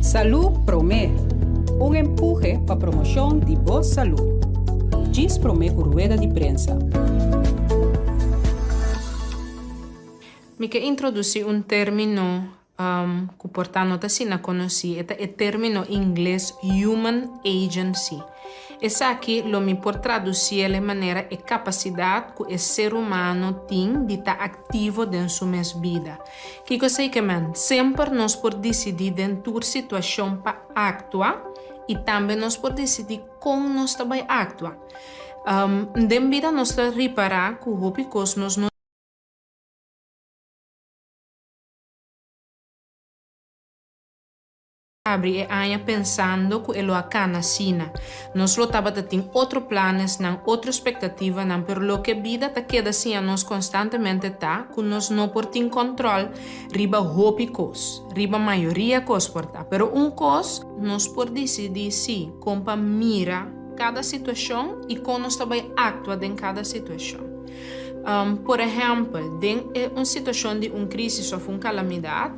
Salú Promé, un empuhe pa promoshon di bo salú. Djis promé ku rueda di prensa. Mi ke introdusí un término ku por ta no ta asina konosí, e ta e término ingles human agency. Esaki lo mi por tradusiel e manera e kapasidat ku e ser humano tin di ta aktivo den su mes bida. Kiko esei ke men? Semper nos por disidí den tur situashon pa aktua i tambe nos por disidí kon nos ta bai aktua. Den bida nos ta ripará ku hopi kos nos no. Abri e aña pensando ku e lo a kana asina. Nos lo tabata tin otro planesnan, otro espektativanan, pero loke bida ta keda siña nos konstantemente ta ku nos no por tin kòntròl riba hopi kos, riba mayoria kos por ta. Pero un kos nos por disidí sí, kon pa mira kada situashon i kon nos ta bai aktua den kada situashon. Por ehèmpel, den e un situashon di un krísis òf un kalamidat,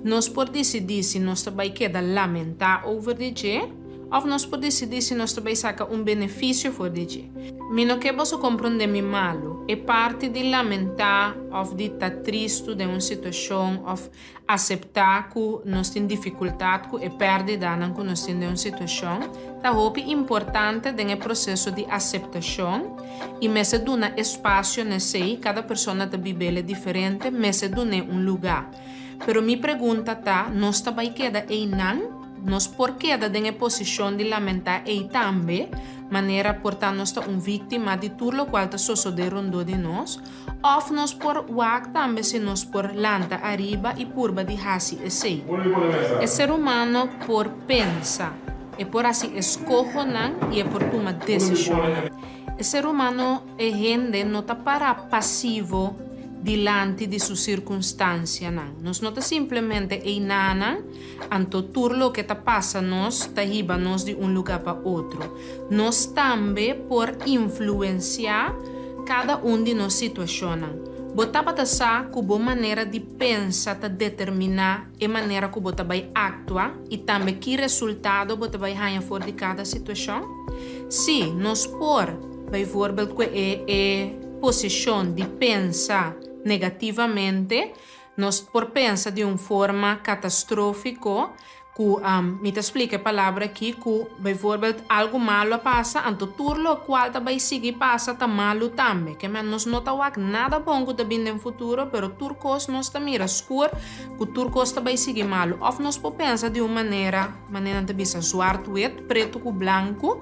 Nos por disidí si nos ta bai keda lamentá over di dje òf nos por disidí si nos ta bai saka un benefisio for di dje. Mi no ke boso komprondé mi malu. E parti di lamentá òf di ta tristu den un situashon òf aseptá ku nos tin difikultat ku e pèrdidanan ku nos tin den un situashon ta hopi importante den e proseso di aseptashon i mester duna espasio na esei. Kada persona ta bib'el diferente, mester dun'é un lugá. Pero mi pregunta ta, nos ta bai keda einan? Nos por keda den e posishon di lamentá ei tambe, manera por ta nos ta un víktima di tur lokual ta sosodé rondó di nos? Òf nos por wak tambe si nos por lanta ariba i purba di hasi esei? E ser humano por pensa, e por hasi eskohonan i e por tuma desishonnan. E ser humano, e hende, no ta pará pasivo dilanti di su sirkunstansianan. Nos no ta simplemente einanan, anto tur loke ta pasa nos ta hiba nos di un lugá pa otro. Nos tambe por influensiá kada un di nos situashonnan. Bo tabata sa ku bo manera di pensa ta determiná e manera ku bo ta bai aktua i tambe ki resultado bo ta bai haña for di kada situashon? Sí, nos por, bijvoorbeeld ku e e posishon di pensa negativamente, nos por pensa di un forma katastrófiko ku, mi ta splika e palabra aki, ku bijvoorbeeld algu malu a pasa, anto tur lokual ta bai sigui pasa ta malu tambe. Ke men nos no ta wak nada bon ku ta bin den futuro, pero tur kos nos ta mira skur ku tur kos ta bai sigui malu. Òf nos por pensa di un manera, manera nan ta bisa zwart-wit, pretu ku blanku,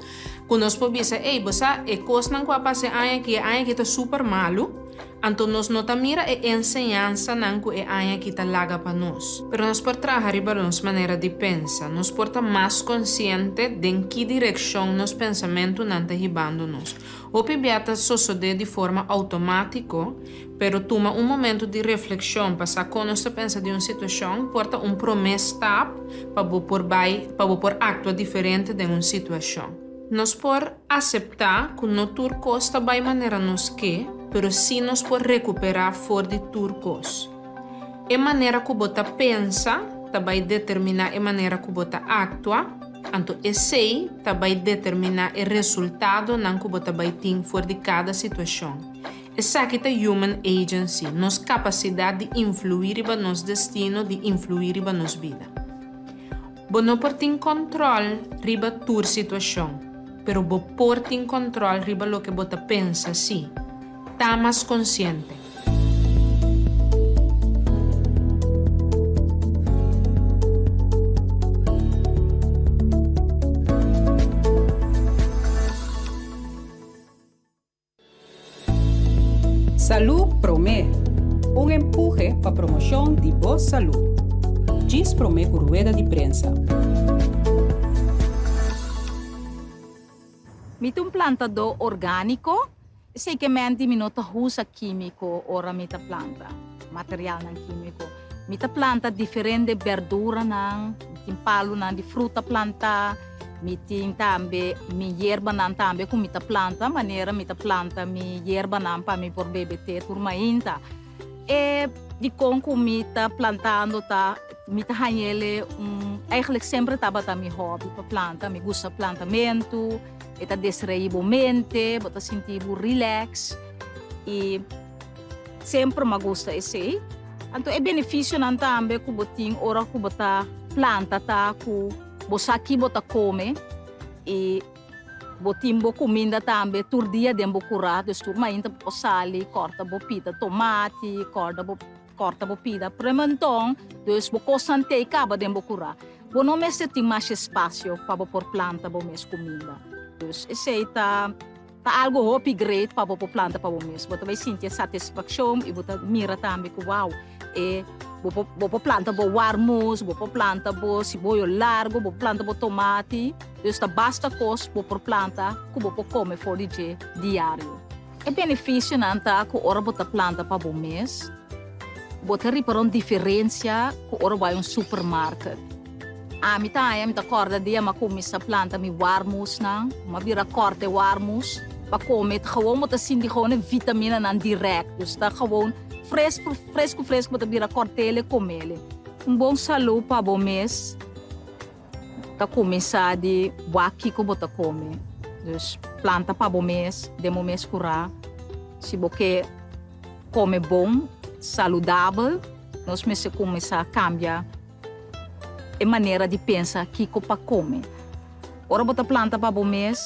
ku nos por bisa, ey, bo sa e kosnan ku a pasa e aña aki, e aña aki ta super malu. Anto nos no ta mira e enseñansanan ku e aña aki ta laga pa nos. Pero nos por traha riba nos manera di pensa. Nos por ta mas konsiente den ki direkshon nos pensamentunan ta hibando nos. Hopi bia ta sosodé di forma outomátiko, pero tuma un momentu di reflekshon pa sa kon nos ta pensa di un situashon por ta un promé stap pa bo por bai pa bo por aktua diferente den un situashon. Nos por aseptá ku no tur kos ta bai manera nos ke, pero sí nos por rekuperá for di tur kos. E manera ku bo ta pensa ta bai determiná e manera ku bo ta aktua, anto esei ta bai determiná e resultadonan ku bo ta bai tin for di kada situashon. Esaki ta human agency, nos kapasidat di influí riba nos destino, di influí riba nos bida. Bo no por tin kòntròl riba tur situashon, pero bo por tin kòntròl riba loke bo ta pensa sí. Ta mas konsiente. Salú Promé, un empuhe pa promoshon di bo salú. Djis promé ku rueda di prensa. Mi ta un plantadó orgániko, esei ke menti mi no ta usa kímiko ora mi ta planta, materialnan kímiko. Mi ta planta diferente berduranan, mi tin palunan di fruta plantá. Mi tin tambe mi yerbanan tambe ku mi ta planta, manera mi ta planta mi yerbanan pa mi por bebe te tur mainta. E dikon ku mi ta plantando ta mi ta hañ'el un eigenlijk semper tabata mi hobby pa planta. Mi gusta plantamentu, e ta distraí bo mente, bo ta sinti bo relax i semper mi a gusta esei. Anto e benefisionan tambe ku bo tin ora ku bo ta planta ta ku bo sa ki bo ta kome i Bo tin bo kuminda tambe tur dia den bo kurá, dus tur mainta bo por sali kòrta bo pida tomati, kòrda bo kòrta bo pida prementon, dus bo kosnan tei kaba den bo kurá. Bo no mester tin masha espasio pa bo por planta bo mes kuminda. Dus esei ta ta algu hopi great pa bo por planta pa bo mes. Bo ta bai sinti e satisfakshon i bo ta mira tambe ku wou e bo por bo por planta bo warmus, bo por planta bo siboyo largu, bo por planta bo tomati. Dus ta basta kos bo por planta ku bo por kome for di dje diario. E benefisionan ta ku ora bo ta planta pa bo mes, bo ta ripara un diferensia ku ora bo bai un supermarket. Ami ta haña mi ta kòrda dia mi a kuminsá planta mi warmusnan, mi a bira kòrta e warmus pa kome, ta gewoon bo ta sinti gewoon e vitaminanan dirèkt. Dus ta gewoon fresku fresku fresku bo ta bira kòrt'el e kom'el. Un bon salú pa bo mes. Ta kuminsá di wak kiko bo ta kome. Dus planta pa bo mes, den bo mes kurá. Si bo ke kome bon, saludabel, nos mester kuminsá kambia e manera di pensa kiko pa kome. Ora bo ta planta pa bo mes,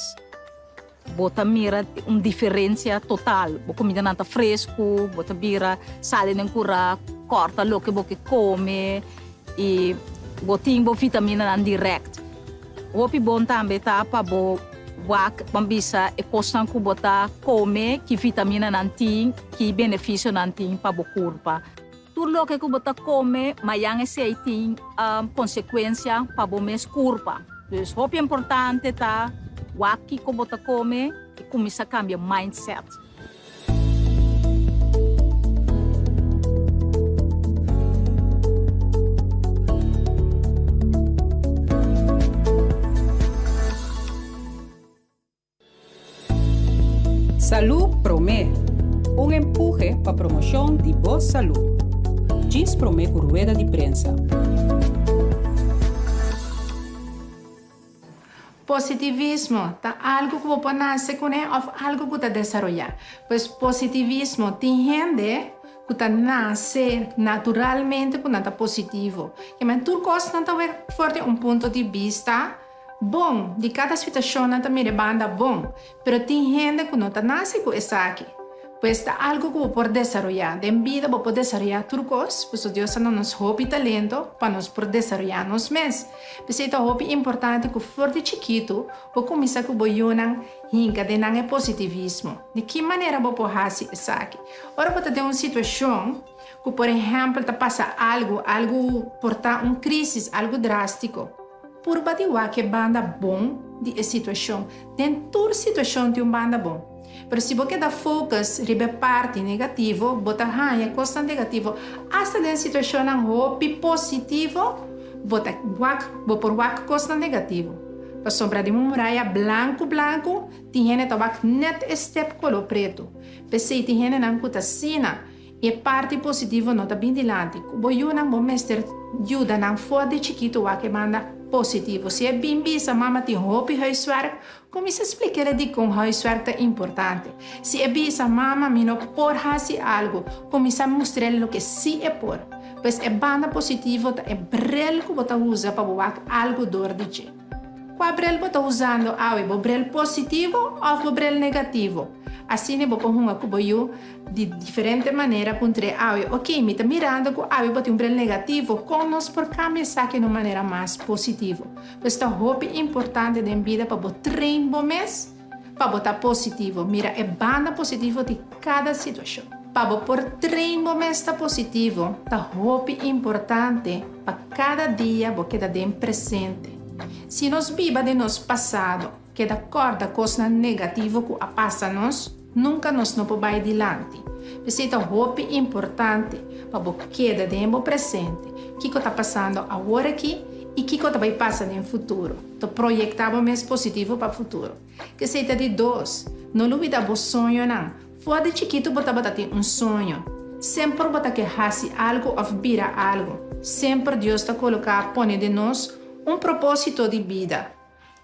Bo ta mira un diferencia total. Bo comidanan ta fresco, bo ta bira sali den cura, corta loke bo ke come y bo tin bo vitaminanan direct. Hopi bon tambe ta pa bo wak, ban bisa e cosnan cu bo ta come, ki vitaminanan tin, ki beneficionan tin pa bo curpa. Tur loke cu bo ta come, mayan esey tin consecuencia pa bo mes curpa. Dus hopi importante ta wak kico bo ta come y cuminsa cambia mindset. Salú Promé, un empuhe pa promoshon di bo salú. Djis promé ku rueda di prensa. Positivismo ta algu ku bo por nase kuné òf algu ku ta desaroyá. Pues positivismo tin hende ku ta nase naturalmente ku nan ta positivo. Kimen tur kos nan ta wek for di un punto di bista. Bon, di kada situashon nan ta mira e banda bon, pero tin hende ku no ta nase ku esaki. Pues ta algu ku bo por desaroyá. Den bida bo por desaroyá tur kos, pasobra Dios a duna nos hopi talento pa nos por desaroyá nos mes. P'esei ta hopi importante ku for di chikitu bo kuminsá ku bo yunan hinka den nan e positivismo. Di ki manera bo por hasi esaki? Ora bo ta den un situashon ku por ehèmpel ta pasa algu, algu por ta un krísis, algu drástiko. Purba di wak e banda bon di e situashon. Den tur situashon tin un banda bon. Pero si bo keda focus riba e parti negativo, bo ta haña kosnan negativo. Asta den situashonnan hopi positivo, bo ta wak, bo por wak kosnan negativo. Pasobra den un muraya blanku blanku, tin hende ta wak nèt e step koló pretu. P'esei tin hendenan ku ta asina. E parti positivo no ta bin dilanti. Ku bo yunan bo mester yuda nan for di chikitu wak e banda positivo. Si e bin bisa mama tin hopi huiswerk, kuminsá splik'el dikon huiswerk ta importante. Si e bisa mama mi no por hasi algu, kuminsá mustr'el loke sí e por. Pues e banda positivo ta e brel ku bo ta usa pa bo wak algu dor di dje. Kua brel bo ta usando awe, bo brel positivo òf bo brel negativo? Asina bo por hunga ku bo yu Di diferente manera puntr'é awe, Oké, mi ta mirando ku awe bo tin un bril negativo, kon nos por kambia esaki na un manera mas positivo? Pues ta hopi importante den bida pa bo train bo mes pa bo ta positivo, mira e banda positivo di kada situashon. Pa bo por train bo mes ta positivo, ta hopi importante pa kada dia bo keda den presente. Si nos biba den nos pasado, keda kòrda kosnan negativo ku a pasa nos, Nunka nos no por bai dilanti. P'esei ta hopi importante pa bo keda den bo presente, kiko ta pasando awor aki i kiko ta bai pasa den futuro. Ta proyektá bo mes positivo pa futuro. K'esei ta di dos, no lubidá bo soñonan. For di chikitu bo tabata tin un soño. Semper bo ta ke hasi algu òf bira algu. Semper Dios ta koloká pone den nos un propósito di bida.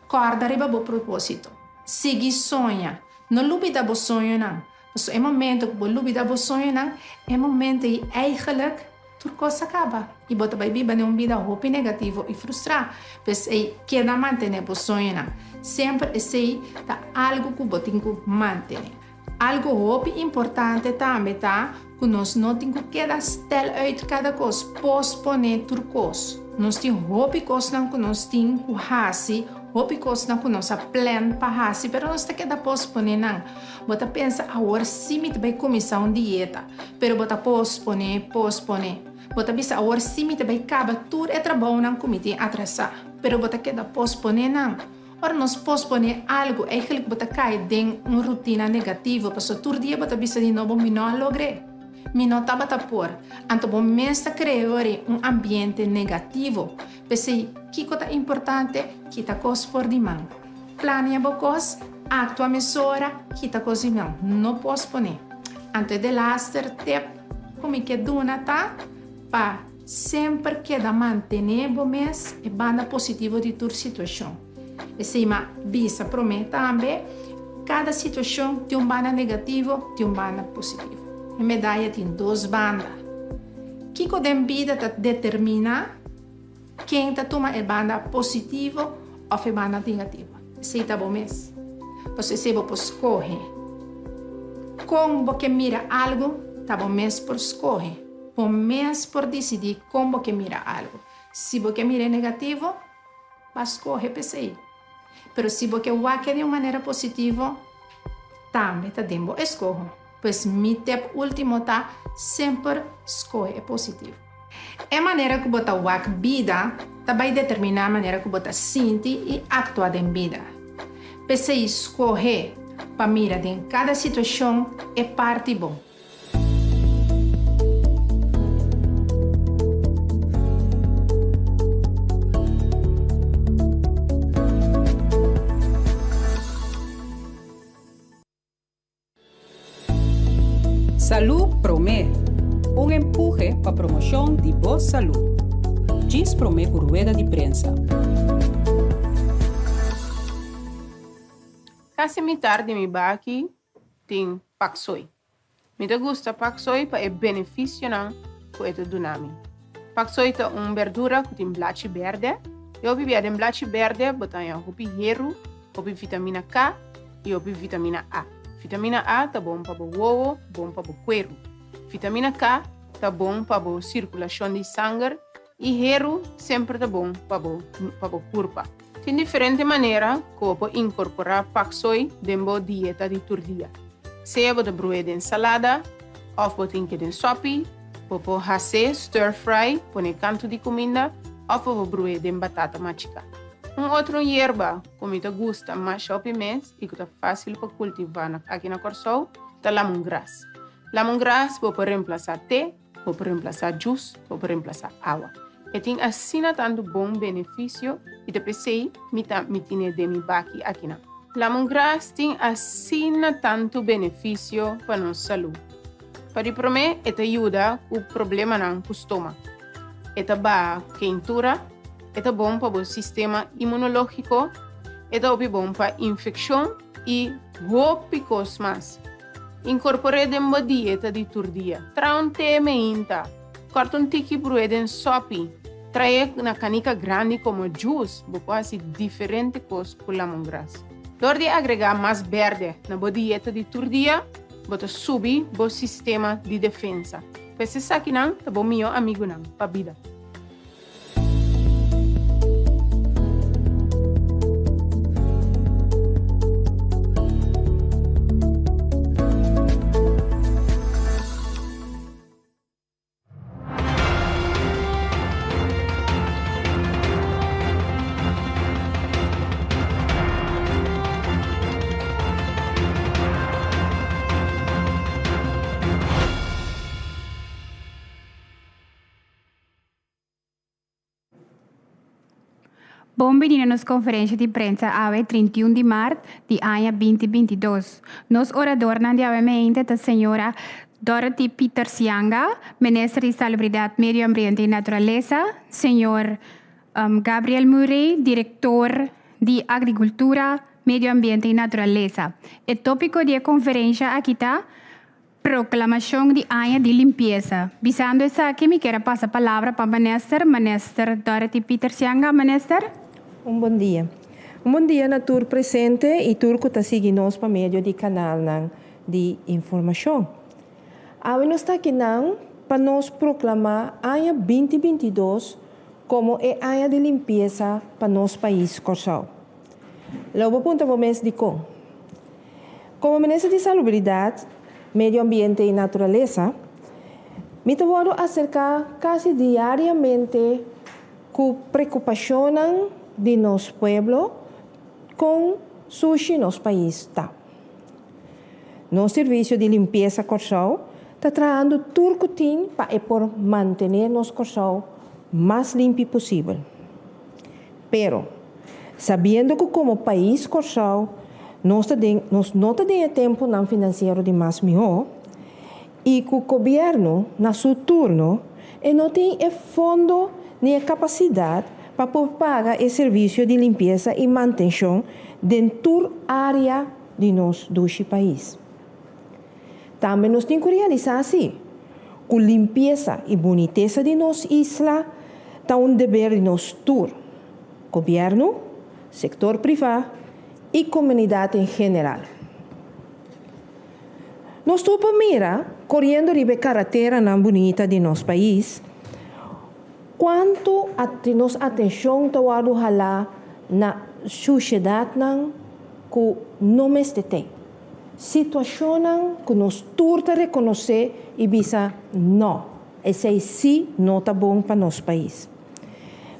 Kòrda riba bo propósito. Sigui soña. No lubida bo soñonan. Pasobra e momento ku bo lubida bo soñonan, e momento ei eigenlijk tur kos a kaba i bo ta bai biba den un bida hopi negativo i frustrá. P'esei, keda mantené bo soñonan. Semper esei ta algu ku bo tin ku mantené. Algu hopi importante tambe ta ku nos no tin ku keda stel uit kada kos, posponé tur kos. Nos tin hopi kosnan ku nos tin ku hasi, hopi kosnan ku nos a plan pa hasi, pero nos ta keda posponé nan. Bo ta pensa, Awor sí mi ta bai kuminsá un dieta, pero bo ta posponé, posponé. Bo ta bisa, Awor sí mi ta bai kaba tur e trabounan ku mi tin atrasá, pero bo ta keda posponé nan. Ora nos posponé algu, eigenlijk bo ta kai den un rutina negativo, pasobra tur dia bo ta bisa di nobo, Mi no a logr'é. Mi no tabata por. Anto bo mes ta krea ori un ambiente negativo. P'esei, kiko ta importante? Kita kos for di man. Plania bo kos, aktua mesora, kita kos di man. No posponé. Anto e delaster tip ku mi ke duna ta pa semper keda mantené bo mes e banda positivo di tur situashon. Esei m'a bisa promé tambe, kada situashon tin un banda negativo, tin un banda positivo. E medaya tin dos banda. Kiko den bida ta determiná ken ta tuma e banda positivo òf e banda negativo? Esei ta bo mes. Pasobra esei bo por skohe. Kon bo ke mira algu ta bo mes por skohe. Bo mes por disidí kon bo ke mira algu. Si bo ke mira e negativo, Ba skohe p'esei. Pero si bo ke wak-e di un manera positivo, tambe ta den bo eskoho. Pues mi tep último ta, semper skohe e positivo. E manera ku bo ta wak bida ta bai determiná manera ku bo ta sinti i aktua den bida. P'esei skohe pa mira den kada situashon e parti bon. Salú Promé, un empuhe pa promoshon di bo salú. Djis promé ku rueda di prensa. Kasi mitar di mi baki tin paksoi. Mi ta gusta paksoi pa e benefisionan ku e ta duna mi. Paksoi ta un berdura ku tin blachi bèrdè. I hopi bia den blachi bèrdè bo ta haña hopi heru, hopi vitamina K i hopi vitamina A. Vitamina A ta bon pa bo wowo, bon pa bo kueru. Vitamina K ta bon pa bo sirkulashon di sanger I heru semper ta bon pa bo pa bo kurpa. Tin diferente manera ku bo por inkorporá paksoi den bo dieta di tur dia. Sea bo ta bru'é den salada òf bo tin ke den sòpi, bo por has'é stir fry, pone kantu di kuminda, òf bo por bru'é den batata machiká. Un otro yerba ku mi ta gusta masha hopi mes i ku ta fásil pa kultivá na aki na Kòrsou ta lamungras. Lamungras bo por remplasá te. Bo por remplasá djus, bo por remplasá awa. E tin asina tantu bon benefisio i ta p'esei mi ta mi tine den mi baki akinan. Lamongras tin asina tantu benefisio pa nos salú. Pa di promé e ta yuda ku problemanan ku stoma. E ta baha keintura, e ta bon pa bo sistema imunológiko, e ta hopi bon pa infekshon i hopi kos mas. Inkorpor'é den bo dieta di tur dia. Traha un te meinta. Kòrta un tiki bru'é den sòpi. Tra'é na kanika grandi komo djus. Bo por hasi diferente kos ku lamongras. Dor di agregá mas bèrdè na bo dieta di tur dia, bo ta subi bo sistema di defensa. Pues esakinan ta bo mihó amigunan pa bida. Bon bini na nos conferencia di prensa awe 31 di maart di aña 2022. Nos oradornan di awe meinte ta señora. Dorothy Pieters Janga, Minister di Salubridat, Medio Ambiente i Naturalesa, Señor Gabriel Murray, Direktor di Agrikultura, Medio Ambiente i Naturalesa. E tópiko di e konferensha aki ta Proklamashon di Aña di Limpiesa. Bisando esaki mi kier a pasa palabra pa Minister, Minister Dorothy Pieters Janga. Minister. Un bon dia. Un bon dia na tur presente i tur ku ta sigui nos pa medio di kanalnan di informashon. Awe nos ta akinan pa nos proklamá aña binti 22 komo e aña di limpiesa pa nos pais Kòrsou. Lo bo puntra bo mes dikon. Komo Minister di Salubridat, Medio Ambiente i Naturalesa, mi ta wòrdu aserká kasi diariamente ku preokupashonnan di nos pueblo kon sushi nos pais ta. Nos Servisio di Limpiesa Kòrsou ta trahando tur ku tin pa e por mantené nos Kòrsou mas limpi posibel. Pero, sabiendo ku komo pais Kòrsou nos ta den nos no ta den e tempunan finansiero di mas mihó i ku gobièrnu na su turno e no tin e fondo ni e kapasidat pa por paga e servisio di limpiesa i mantenshon den tur área di nos dushi pais. Tambe nos tin ku realisá si ku limpiesa i bunitesa di nos isla ta un deber di nos tur, gobièrnu, sektor privá i komunidat en general. Nos tur por mira, koriendo riba e karateranan bunita di nos pais, kuantu nos atenshon ta wòrdu halá na shushedatnan ku no mester ten. Situashonnan ku nos tur ta rekonosé i bisa no, esei sí no ta bon pa nos pais.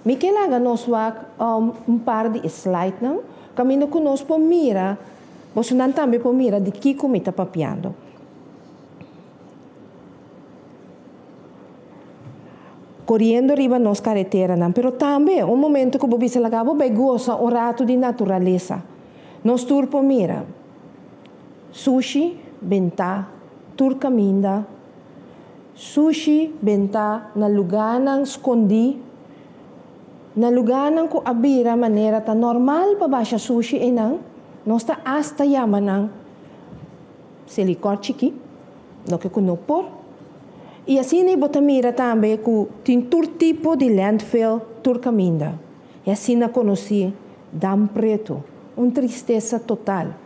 Mi ke laga nos wak un par di e slide-nan kaminda ku nos por mira, bosonan tambe por mira di kiko mi ta papiando. Koriendo riba nos kareteranan, pero tambe un momento ku bo bisa laga bo bai gosa un ratu di naturalesa. Nos tur por mira sushi bentá tur kaminda, sushi bentá na lugánan skondí, na lugánan ku a bira manera ta normal pa basha sushi einan, nos ta asta yama nan selikòr chikí, loke ku no por. I asina bo ta mira tambe ku tin tur tipo di landfill tur kaminda. E asina konosí Dam Pretu, un tristesa total.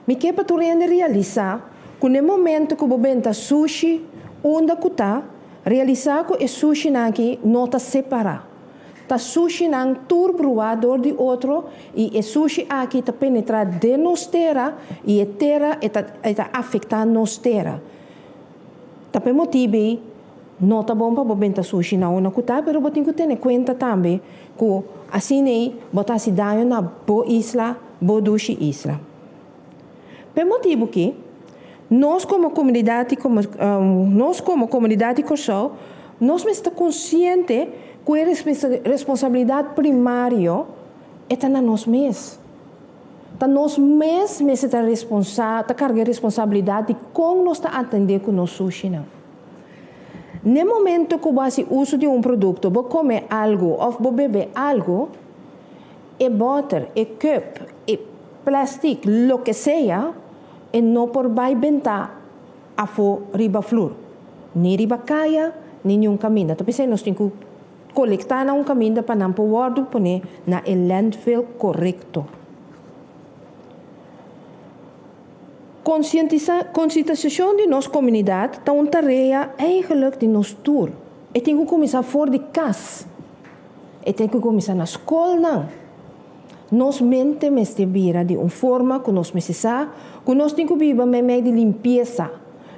Mi ke pa tur hende realisá ku n'e momento ku bo benta sushi unda ku ta, realisá ku e sushinan aki no ta separá. Ta sushinan tur bruá dor di otro i e sushi aki ta penetrá den nos tera i e tera e ta e ta afektá nos tera. Ta p'e motibu ei no ta bon pa bo benta sushi na unda ku ta, pero bo tin ku tene kuenta tambe ku asina ei bo ta hasi daño na bo isla, bo dushi isla. P'e motibu ki nos komo komunidat di nos komo komunidat di Kòrsou nos mester ta konsiente ku e responsabilidat primario e ta na nos mes. Ta nos mes mester ta responsa ta karga e responsabilidat di kon nos ta atendé ku nos sushinan. N'e momento ku bo hasi uso di un produkto, bo kome algu òf bo bebe algu, e bòter, e kùp, e plèstik, loke sea, e no por bai bentá afó riba flur, ni riba kaya, ni niun kaminda. Ta p'esei nos tin ku Kolektá na un kaminda pa nan por wòrdu poné na e landfill korekto. Konsientisashon di nos komunidat ta un tarea eigenlik di nos tur. E tin ku kuminsá for di kas. E tin ku kuminsá na skolnan. Nos mente mester bira di un forma ku nos mester sa ku nos tin ku biba meimei di limpiesa.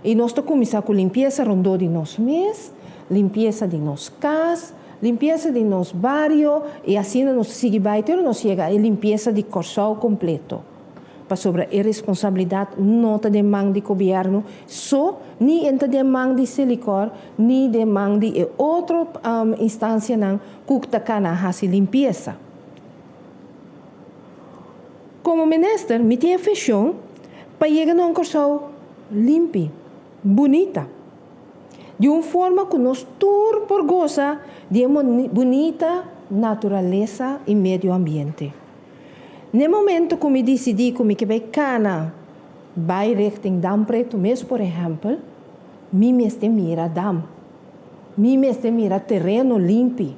I nos ta kuminsá ku limpiesa rondó di nos mes, limpiesa di nos kas, limpiesa di nos bario i asina nos ta sigui bai te ora nos yega e limpiesa di Kòrsou kompleto. Pasobra e responsabilidat no ta den man di gobièrnu so, ni e ta den man di Selikor, ni den man di e otro instansianan ku ta kana hasi limpiesa. Komo minister mi tin e vishon pa yega na un Kòrsou limpi, bunita. di un forma ku nos tur por gosa di e bunita naturalesa i medio ambiente. N'e momento ku mi disidí ku mi ke bai kana bai richting Dam Pretu mes por ehèmpel, mi mester mira dam. Mi mester mira tereno limpi.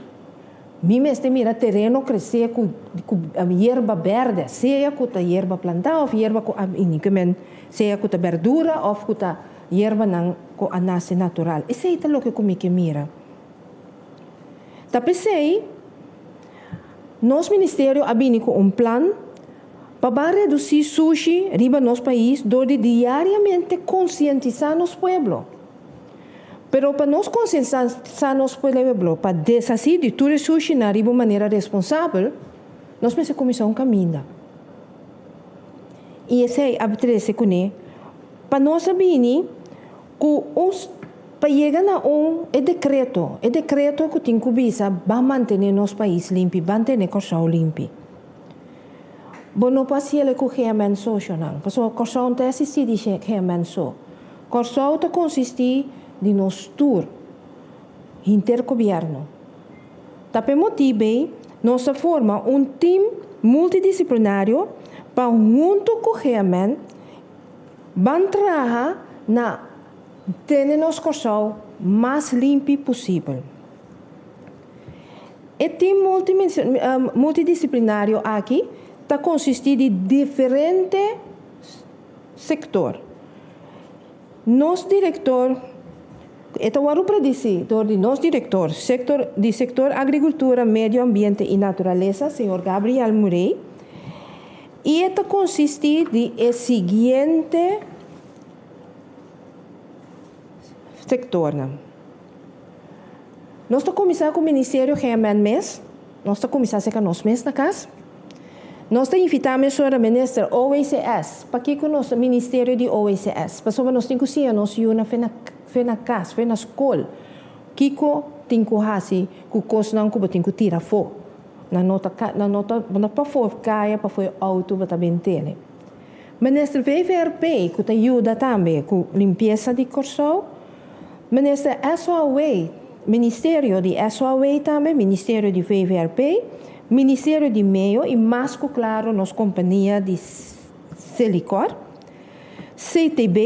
Mi mester mira tereno kresé ku ku yerba bèrdè, sea ku ta yerba plantá òf yerba ku a bini ke men sea ku ta bèrdura òf ku ta yerbanan ku a nase natural. Esei ta loke ku mi ke mira. Ta p'esei nos ministerio a bini ku un plan pa ban redusí sushi riba nos pais dor di diariamente konsientisá nos pueblo. Pero pa nos konsientisá nos pueblo pa deshasí di tur e sushinan riba un manera responsabel, nos mester kuminsá un kaminda. I esei a trese kuné pa nos a bini ku un pa yega na un e dekreto, e dekreto ku tin ku bisa ban mantené nos pais limpi, ban tene Kòrsou limpi. Bo no por hasiel ku GMN sosionan, pasobra Kòrsou no ta asistí di GMN so. Kòrsou ta konsistí di nos tur, hinter gobièrnu. Ta p'e motibu ei nos a forma un tim multidisiplinario pa huntu ku GMN ban traha na tene nos Kòrsou mas limpi posibel. E tim multidisiplinario aki ta konsistí di diferente Sector. Nos director, e ta wòrdu predisí dor di nos director sector di Sector Agricultura, Medio Ambiente y Naturalesa, señor Gabriel Murray, y e ta consistí di e siguiente sectornan. Nos ta cuminsá cu Ministerio GMN mes, nos ta cuminsá cerca nos mes na cas. Nos ta invitá mesora Minister OWCS. Pakiko nos ta Ministerio di OWCS? Pasobra nos tin ku siña nos yunan fe na fe na kas, fe na skol, kiko tin ku hasi ku kosnan ku bo tin ku tira afó. Nan no ta nan no ta bo no pafó kaya, pafó e outo bo ta bin tene. Minister VVRP ku ta yuda tambe ku limpiesa di Kòrsou. Minister SOAW, Ministerio di SOAW tambe, Ministerio di VVRP, Ministerio di Meio y mas cu claro nos compania di Selikor, CTB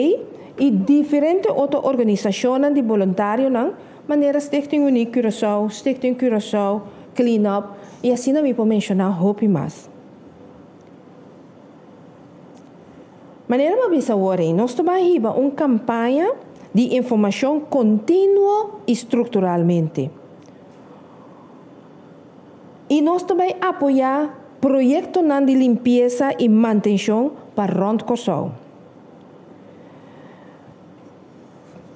y diferente otro organisacionnan di boluntarionan manera Stichting Unie Curaçao, Stichting Curaçao Clean Up y asina mi por menciona hopi mas. Manera bo a bisa awor ei, nos ta bai hiba un campaña di informacion continuo y structuralmente. I nos ta bai apoyá proyektonan di limpiesa i mantenshon pa rònt Kòrsou.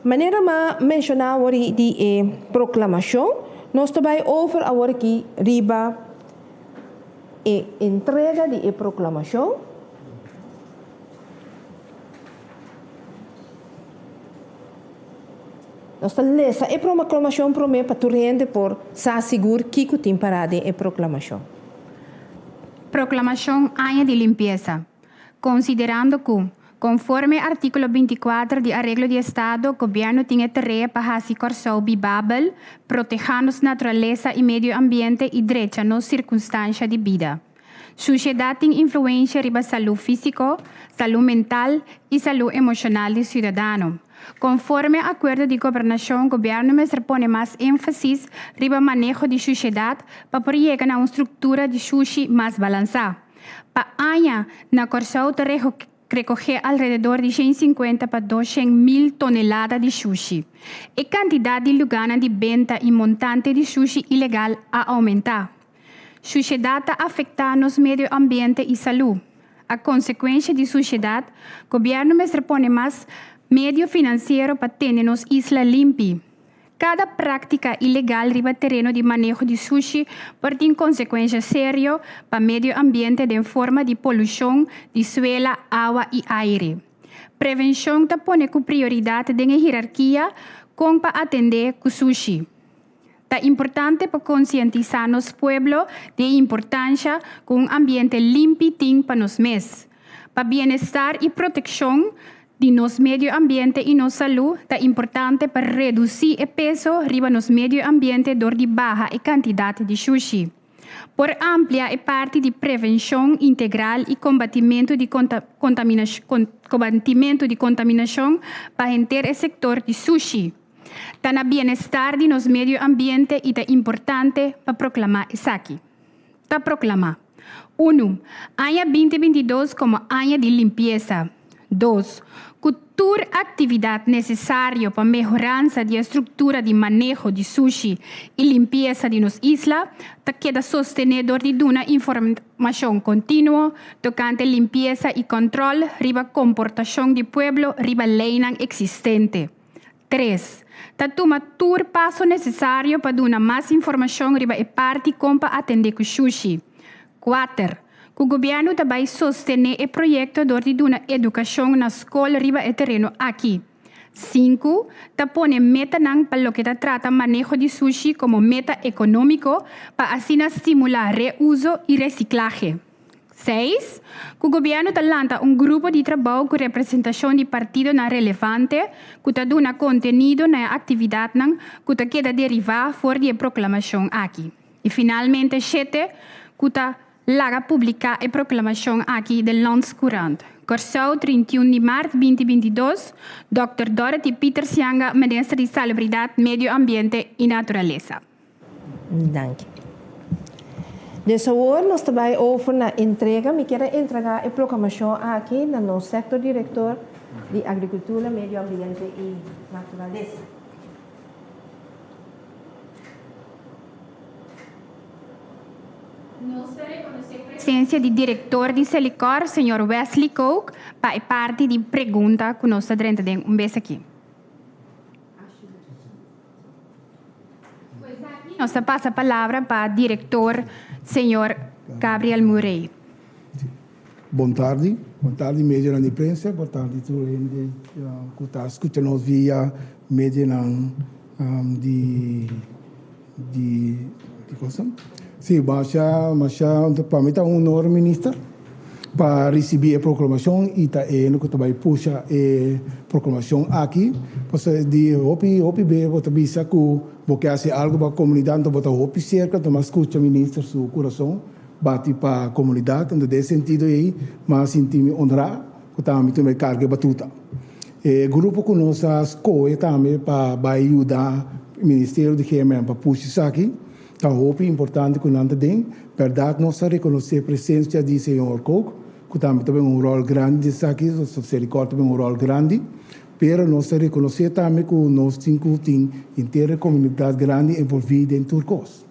Manera m'a menshoná awor di e proklamashon, nos ta bai over awor aki riba e entrega di e proklamashon. Nos ta lesa e proklamashon promé pa tur hende por sa sigur kiko tin pará den e proklamashon. Proklamashon Aña di Limpiesa. Konsiderando ku, konforme artíkulo 24 di Areglo di Estado, gobièrnu tin e tarea pa hasi Kòrsou bibabel, protehá nos naturalesa i medio ambiente i drecha nos sirkunstansha di bida. Shushedat tin influensha riba salú físiko, salú mental i salú emoshonal di siudadano. Konforme akuerdo di gobernashon gobièrnu mester pone mas énfasis riba maneho di shushedat pa por yega na un struktura di shushi mas balansá. Pa aña, na Kòrsou ta rekogé alrededor di 150 pa 200 mil tonelada di shushi. E kantidat di lugánan di benta i montante di shushi ilegal a oumentá. Shushedat ta afektá nos medio ambiente i salú. A konsekuensha di sushedat, gobièrnu mester pone mas medio finansiero pa tene nos isla limpi. Kada práktika ilegal riba tereno di maneho di sushi por tin konsekuensha serio pa medio ambiente den forma di polushon di suela, awa i aire. Prevenshon ta pone ku prioridat den e hirarkia kon pa atendé ku sushi. Ta importante pa konsientisá nos pueblo di e importansha ku un ambiente limpi tin pa nos mes. Pa bienestar i protekshon di nos medio ambiente i nos salú, ta importante pa redusí e peso riba nos medio ambiente dor di baha e kantidat di shushi. Por amplia e parti di prevenshon integral i kombatimentu di kombatimentu di kontaminashon pa henter e sektor di sushi. Ta na bienestar di nos medio ambiente i ta importante pa proklamá esaki. Ta proklamá. Unu, aña 2022 komo aña di limpiesa. Dos, ku tur aktividat nesesario pa mehoransa di e struktura di maneho di sushi i limpiesa di nos isla ta keda sostené dor di duna informashon kontinuo tokante limpiesa i kòntròl riba komportashon di pueblo riba leinan eksistente. Tres, ta tuma tur paso nesesario pa duna mas informashon riba e parti kon pa atendé ku shushi. Kuater, ku gobièrnu ta bai sostené e proyekto dor di duna edukashon na skol riba e tereno aki. Sinku, ta pone metanan pa loke ta trata maneho di sushi komo meta ekonómiko pa asina stimulá reuso i resiklahe. Seis, ku gobièrnu ta lanta un grupo di trabou ku representashon di partidonan relevante ku ta duna kontenido na e aktividatnan ku ta keda derivá for di e proklamashon aki. I finalmente shete, ku ta laga publiká e proklamashon aki den Landscourant. Kòrsou, 31 di mart 2022, Dòkter Dorothy Pietersz Janga, Minister di Salubridat, Medio Ambiente i Naturalesa. Danki. Dus awor nos ta bai over na entrega. Mi kier a entrega e proklamashon aki na nos sektor direktor di Agrikultura, Medio Ambiente i Naturalesa. Nos ta rekonosé presensia di direktor di Selikor, señor Wesley Kook, pa e parti di pregunta ku nos ta drenta den un bes aki. Nos ta pasa palabra pa director señor Gabriel Murray. Bon tardi, bon tardi medionan di prensa, bon tardi tur hende ku ta skucha nos via medionan di di di cosa. Si, masha masha pa mi ta un honor minister pa risibí e proklamashon i ta e hende ku ta bai pusha e proklamashon aki. Pasobra di hopi hopi be bo ta bisa ku bo ke hasi algu pa komunidat anto bo ta hopi serka anto mas skucha minister su kurason bati pa komunidat. Anto den e sentido ei mi a sinti mi honrá ku ta ami tuma e karga e batuta. E grupo ku nos a skohe tambe pa bai yuda ministerio di GMN pa pusha esaki. Ta hopi importante ku nan ta den bèrdat nos ta rekonosé presensia di señor Kook, ku tambe ta ben un ròl grandi den esaki, Selikor ta ben un ròl grandi, pero nos ta rekonosé tambe ku nos tin ku tin henter e komunidat grandi envolví den tur kos.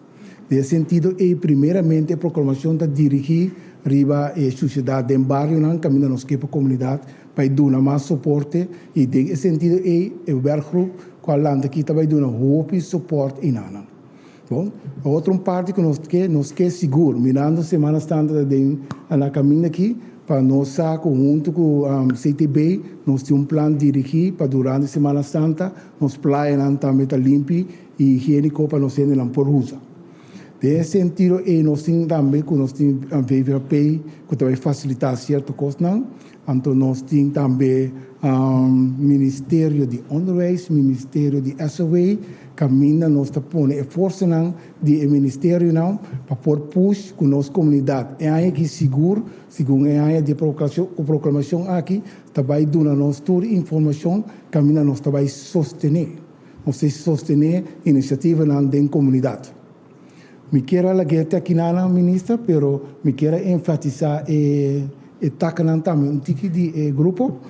Den e sentido ei primeramente e proklamashon ta dirigí riba e susiedat den barionan kaminda nos ke pa komunidat bai duna mas soporte i den e sentido ei e wèrkgroep ku a lanta aki ta bai duna hopi sopòrt einanan. Bon, e otro un parti ku nos ke, nos ke sigur, mirando Semana Santa ta den na kaminda aki, pa nos sa ku huntu ku CTB nos tin un plan dirigí pa durante Semana Santa nos playanan tambe ta limpi i higiéniko pa nos hendenan por usa. Den e sentido ei nos tin tambe ku nos tin VVRP ku ta bai fasilitá sierto kosnan, anto nos tin tambe Ministerio di Onderwijs, Ministerio di SOW, kaminda nos ta pone e forsanan di e ministerionan pa por push ku nos komunidat e aña aki sigur, segun e aña di e proklamashon aki ta bai duna nos tur informashon kaminda nos ta bai sostené, nos ta sostené inisiativanan den komunidat. Mi kier a lag'é te akinana, Minister, pero mi kier a enfatisá e e takanan tambe un tiki di e grupo.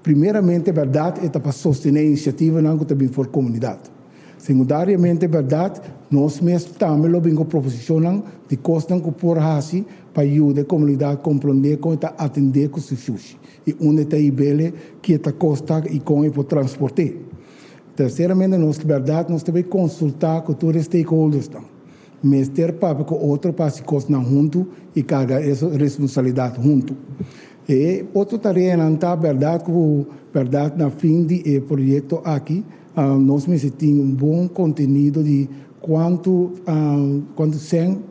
Primeramente, bèrdat e ta pa sostené inisiativanan ku ta bin for komunidat. Segundariamente, bèrdat nos mes tambe lo bin ku proposishonnan di kosnan ku por hasi pa yuda e komunidat komprondé kon e ta atendé ku su shushi i unda e ta hib'el, ki e ta kosta i kon e por transport'é. Terseramente nos bèrdat nos ta bai konsultá ku tur e stakeholdersnan. Mester papia ku otro pa hasi kosnan huntu i karga e responsabilidat huntu. E otro tareanan ta bèrdat ku bèrdat na fin di e proyekto aki nos mester tin un bon kontenido di kuantu kuantu sèn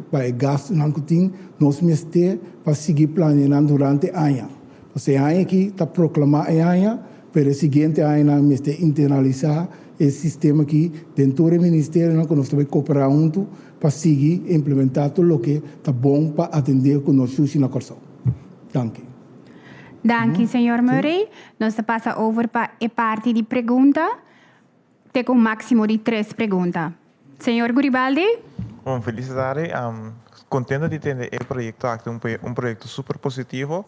pa e gastunan ku tin nos mester pa sigui planianan durante aña. Pasobra e aña aki ta proklamá e aña, pero e siguiente añanan mester internalisá e sistema aki den tur e ministerionan ku nos ta bai kooperá huntu pa sigui implementá tur loke ta bon pa atendé ku nos shushi na Kòrsou. Danki. Danki, señor Murray. Nos ta pasa over pa e parti di pregunta. Te ku un máksimo di tres pregunta. Señor Guribaldi. Bon, felis tardi. Contento di tende e proyecto aki, un un proyecto super positivo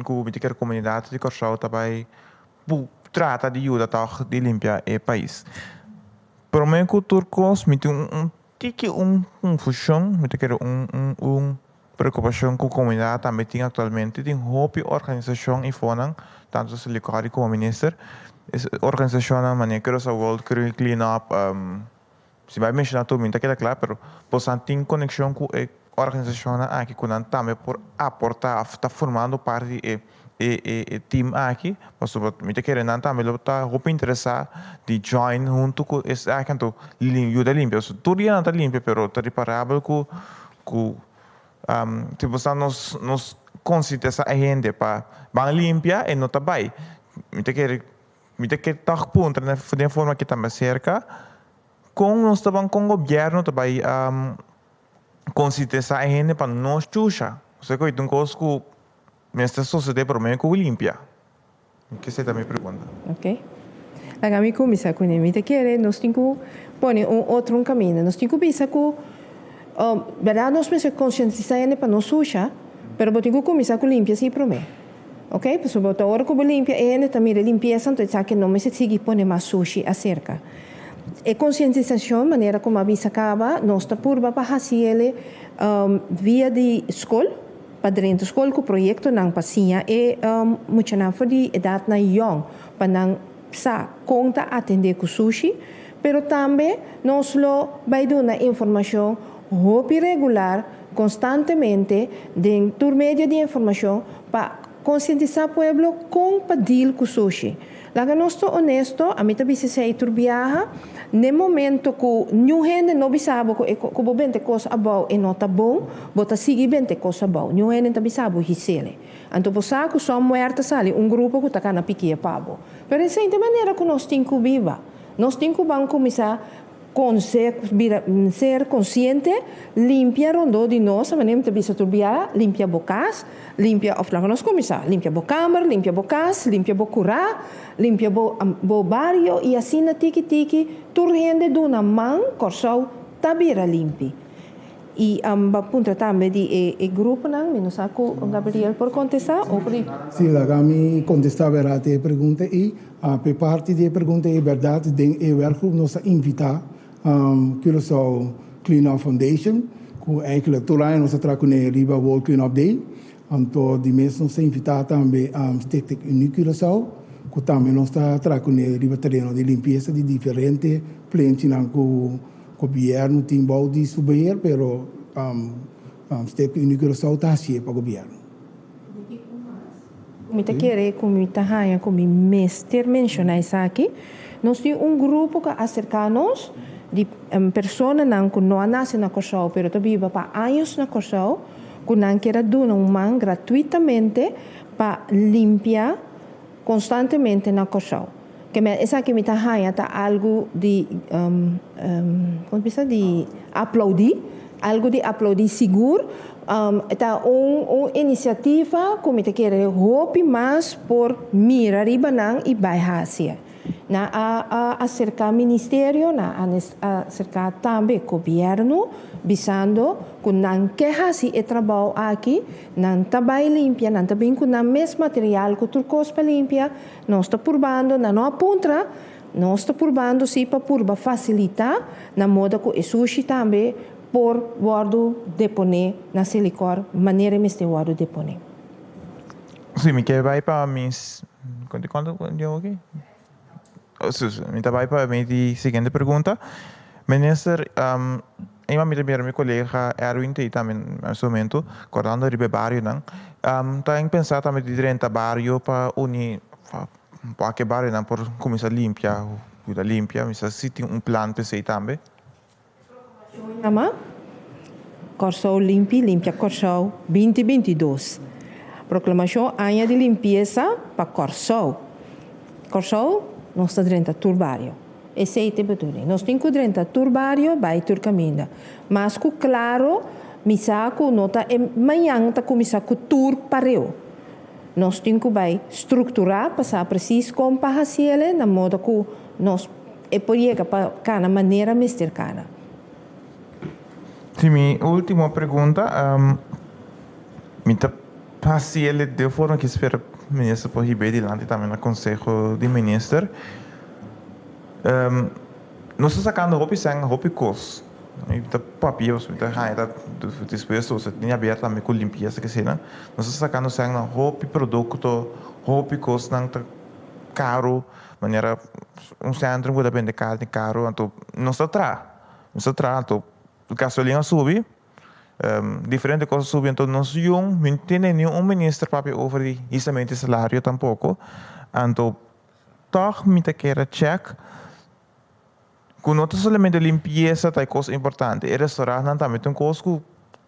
cu mi ta kere comunidad di Corsou ta bay trata di yuda tog di limpia e pais. Prome cu tur cos mi tin un tiki un confusion, mi ta kere un un un preocupacion cu comunidad tambe tin actualmente. Tin hopi organisacion y fonan, tanto Selikor como Minister, organisacionnan manera Curaçao World Clean Up, Si bai menciona tur mi no ta keda kla, pero bosan tin conexion cu e organisacionnan aki cu nan tambe por aporta of ta formando parti di e e e team aki, pasobra mi ta kere nan tambe lo ta hopi interesa di join hunto cu esaki anto yuda limpia, pasobra tur dia nan ta limpia pero ta riparabel cu cu si bosan nos nos concientisa e hende pa ban limpia e no ta bai, mi ta kere Mi ta ke tòg puntra na den forma ke ta mas serka, kon nos ta ban kon gobièrnu ta bai konsientisá e hende pa no chusha? Osea ku ta un kos ku mester sosodé promé ku limpia. Esei ta mi pregunta. Ok. Laga mi kuminsá kuné. Mi ta kere nos tin ku pone un otro un kaminda. Nos tin ku bisa ku bèrdat nos mester konsientisá hende pa no susha, pero bo tin ku kuminsá ku limpia sí promé. Ok, pasobra bo ta ora ku bo limpia e hende ta mira e limpiesa anto e sa ke no mester sigui pone mas sushi aserka. E konsientisashon manera ku mi a bisa kaba nos ta purba pa hasi ele via di skol, pa drenta skol ku proyektonan pa siña e muchanan for di edatnan yòn pa nan sa kon ta atendé ku sushi, pero tambe nos lo bai duna informashon hopi regular konstantemente den tur medio di informashon pa konsientisá pueblo kon pa deal ku sushi. Laga nos ta onesto, ami ta bisa esei tur biaha, n'e momento ku niun hende no bisa bo ku e ku bo bente kos abou e no ta bon, bo ta sigui bente kos abou. Niun hende ta bisa bo hisele. Anto bo sa ku somewhere ta sali un grupo ku ta kana pikia pa bo. Pero esei ta e manera ku nos tin ku biba. Nos tin ku ban kuminsá Konse, bira, ser konsiente, limpia rondó di nos, a manera mi ta bisa tur bia, limpia bo kas, limpia, òf laga nos kuminsá, limpia bo kamer, limpia bo kas, limpia bo kurá, limpia bo, bo bario i asina tiki tiki tur hende duna man, Kòrsou ta bira limpi. I bo a puntra tambe di e e gruponan, mi no sa ku Gabriel por kontestá o por. Sí, laga mi kontestá bèrdat e pregunta ei. P'e parti di e pregunta ei bèrdat den e werkgroep nos a invitá Curaçao Clean Up Foundation ku eigenlijk tur aña nos a traha kuné riba World Clean Up Day. Anto di mes nos a invitá tambe Stichting Unie Curaçao ku tambe nos ta traha kuné riba tereno di limpiesa di diferente plenchinan ku Gobièrnu tin bou di su beheer pero Stichting Unie Curaçao ta hasié pa gobièrnu. Mi ta kere ku mi ta haña ku mi mester menshoná esaki. Nos tin un grupo ku a aserká nos di personanan ku no a nase na Kòrsou pero ta biba pa años na Kòrsou ku nan kier a duna un man gratuitamente pa limpia konstantemente na Kòrsou. Ke men esaki mi ta haña ta algu di komo ta bisa di aploudí, algu di aploudí sigur. Ta un un inisiativa ku mi ta kere hopi mas por mira riba nan i bai hasi. Nan a a aserká ministerio, nan a aserká tambe gobièrnu bisando ku nan ke hasi e trabou aki, nan ta bai limpia, nan ta bin ku nan mes material ku tur kos pa limpia. Nos ta purbando, nan no a puntra, nos ta purbando si pa purba fasilitá na moda ku e sushi tambe por wòrdu deponé na Selikor manera e mester wòrdu deponé. Si, mi ke bai pa mi, kuantu djo aki? Mi ta bai pa mi di siguiente pregunta. Minister, Ima mi ta mira mi kolega Erwin ta ei tambe na es momento, kordando riba e barionan. Ta en pensa tambe di drenta bario pa uni pa ke barionan por kuminsá limpia, yuda limpia. Mi sa si tin un plan pa esei tambe. Yama Kòrsou Limpi, Limpia Kòrsou 2022. Proklamashon Aña di Limpiesa pa Kòrsou. Kòrsou, nos ta drenta tur bario. Esei ta e bedoeling. Nos tin ku drenta tur bario, bai tur kaminda. Mas ku klaro, mi sa ku no ta e mañan ta kuminsá ku tur pareu. Nos tin ku bai strukturá pa sa presis kon pa hasiele na moda ku nos e por yega pa kana manera mester kana. Si mi ultimo pregunta, mi ta hasiele den forma ki spera minister por hib'é dilanti tambe na konseho di minister. Nos ta sakando hopi sèn, hopi kos. Mi ta papia pasobra mi ta haña ta despues nos ta tin haber tambe ku limpiesa kese nan. Nos ta sakando sèn na hopi produkto, hopi kosnan ta karu, manera un sentrum ku ta bende karni karu, anto nos ta traha, nos ta traha anto gasolin a subi, diferente kos a subi, anto nos yun mi no tende niun minister papia over di hisamento di salario tampoko, anto tòg mi ta kere chèk. Ku no ta solamente limpiesa ta e kos importante, e restaurantnan tambe ta un kos ku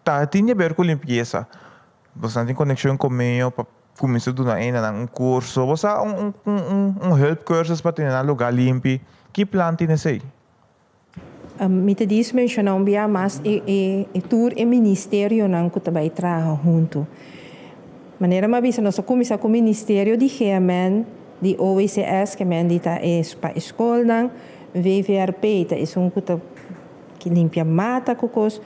ta tin di aber ku limpiesa. Boso tin konekshon ku medio pa kuminsá duna hendenan un kurso, bo sa un un hulpcursus pa tene nan lugá limpi. Ki plan tin esei? Mi ta dis menshoná un bia mas e e tur e ministerionan ku ta bai traha huntu. Manera mi a bisa nos a kuminsá ku ministerio di GMN, di OECS, ke men di ta e pa e skolnan, VVRP ta esun ku ta limpia mata ku kos,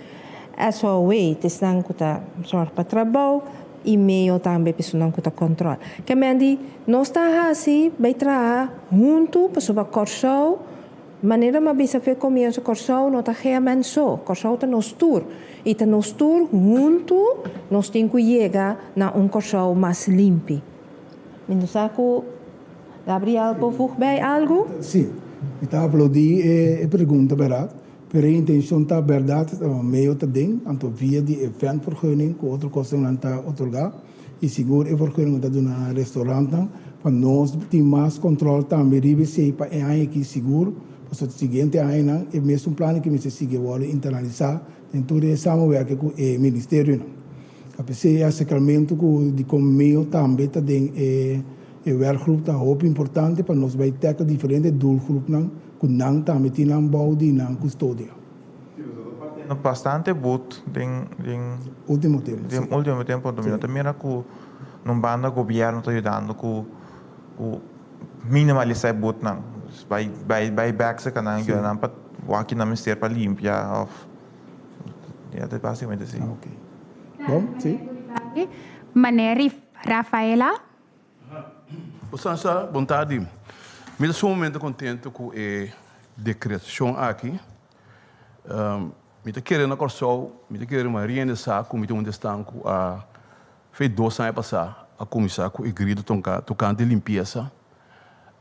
SOW ta esnan ku ta sòrg pa trabou i meo tambe pa esunnan ku ta kòntròl. Ke men di nos ta hasi bai traha huntu pasobra Kòrsou Manera mi a bisa fe komienso Kòrsou no ta GMN so, Kòrsou ta nos tur i ta nos tur huntu nos tin ku yega na un Kòrsou mas limpi. Mi no sa ku Gabriel por voeg bij algu? Sí, mi ta aplaudí e pregunta bèrdat, pero e intenshon ta bèrdat meo ta den, anto via di e ventvergunning ku otro kosnan nan ta otorgá i sigur e vergunning ta duna na restaurantnan Pa nos tin mas control tambe riba esey pa e aña aki sigur, pasobra siguiente añanan e mesun plan aki mester sigui wordo internalisa den tur e samenwerking cu e ministerionan. Ta pesey e acercamento cu di con meo tambe ta den e e werkgroep ta hopi importante pa nos bay tackle diferente doelgroepnan cu nan tambe tin nan bou di nan custodia. Sí, pasobra ta partiendo bastante boet den den Ultimo tempo, den sí. ultimo tempo, mi no ta mira cu Nun banda gobierno ta yudando ku ku minimalisa e butnan. Bai bai bai bek serka nan yuda nan pa wak ki nan mester pa limpia of ya ta basikamente así. Ok. Bon, si. Maneri Rafaela. Bosansa, bon tardi. Mi ta sumamente contento cu e decretacion aki. Mi ta kere na Kòrsou, mi ta kere ma riende sa ku mi ta un di esnan ku a fei dos aña pasá a kuminsá ku e grido tokante limpiesa.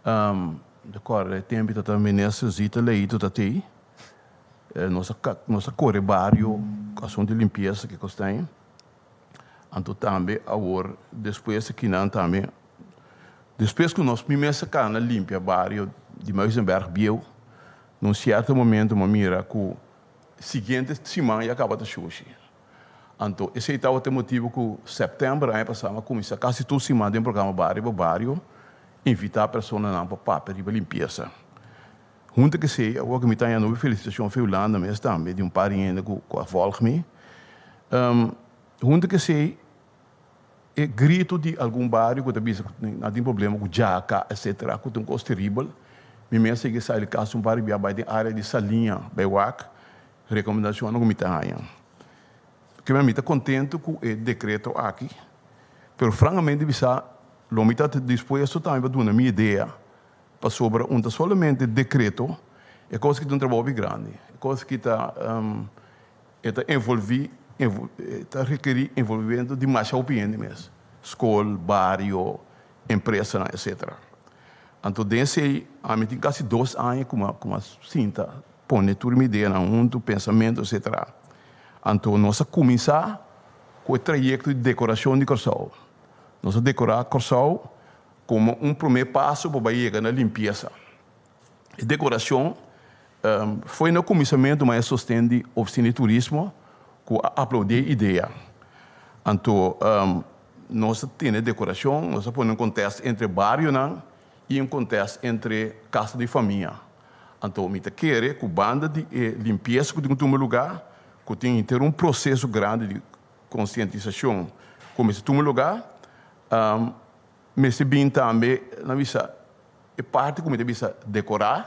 Mi ta kòrda e tempu ta ta minister Zita Leito ta tei. Nos a nos a kore bario ku asuntu di limpiesa ke kos ta ei. Anto tambe awor despues akinan tambe despues ku nos mi mes a kana limpia bario di Muizenberg bieu. Na un sierto momento m'a mira ku siguiente siman ya kaba ta shushi. Anto esei tabata e motibu ku sèptèmber aña pasá m'a kuminsá kasi tur siman den programa Bario pa Bario invitá personanan pa papia riba limpiesa. Huntu ku esei awor ku mi ta haña nobi felisitashon for Hulanda mes tambe di un par di hende ku a vòlg mi. Huntu ku esei e grito di algun bario ku ta bisa ku nan tin problema ku djaka etcetera ku ta un kos teribel. Mi mes a yega sali kas un par di bia bai den area di Saliña bai wak rekomendashonnan ku mi ta haña. Kimen mi ta kontentu ku e dekreto aki pero frankamente bisa lo mi ta dispuesto tambe pa duna mi idea pasobra un ta solamente dekreto e kos aki ta un trabou hopi grandi e kos aki ta E ta envolví, e ta rekerí envolvimentu di masha hopi hende mes, skol, bario, empresanan, etcetera. Anto den esei ami tin kasi dos aña ku ku mi a sinta pone tur mi ideanan huntu, pensamentu, etcetera. Anto nos a kuminsá ku e trayekto di dekorashon di Kòrsou. Nos a dekorá Kòrsou komo un promé paso pa bai yega na limpiesa. E decoracion foi na cuminsamentu ma e sosten di Oficina di Turismo cu a aplaudi e idea. Anto Nos a tene dekorashon, nos a pone un kontèst entre barionan i un kontèst entre kasa di famia. Anto mi ta kere ku banda di e limpiesa ku tin ku tuma lugá, ku tin henter un proseso grandi di konsientisashon ku mester tuma lugá, mester bin tambe nan bisa e parti ku mi ta bisa dekorá,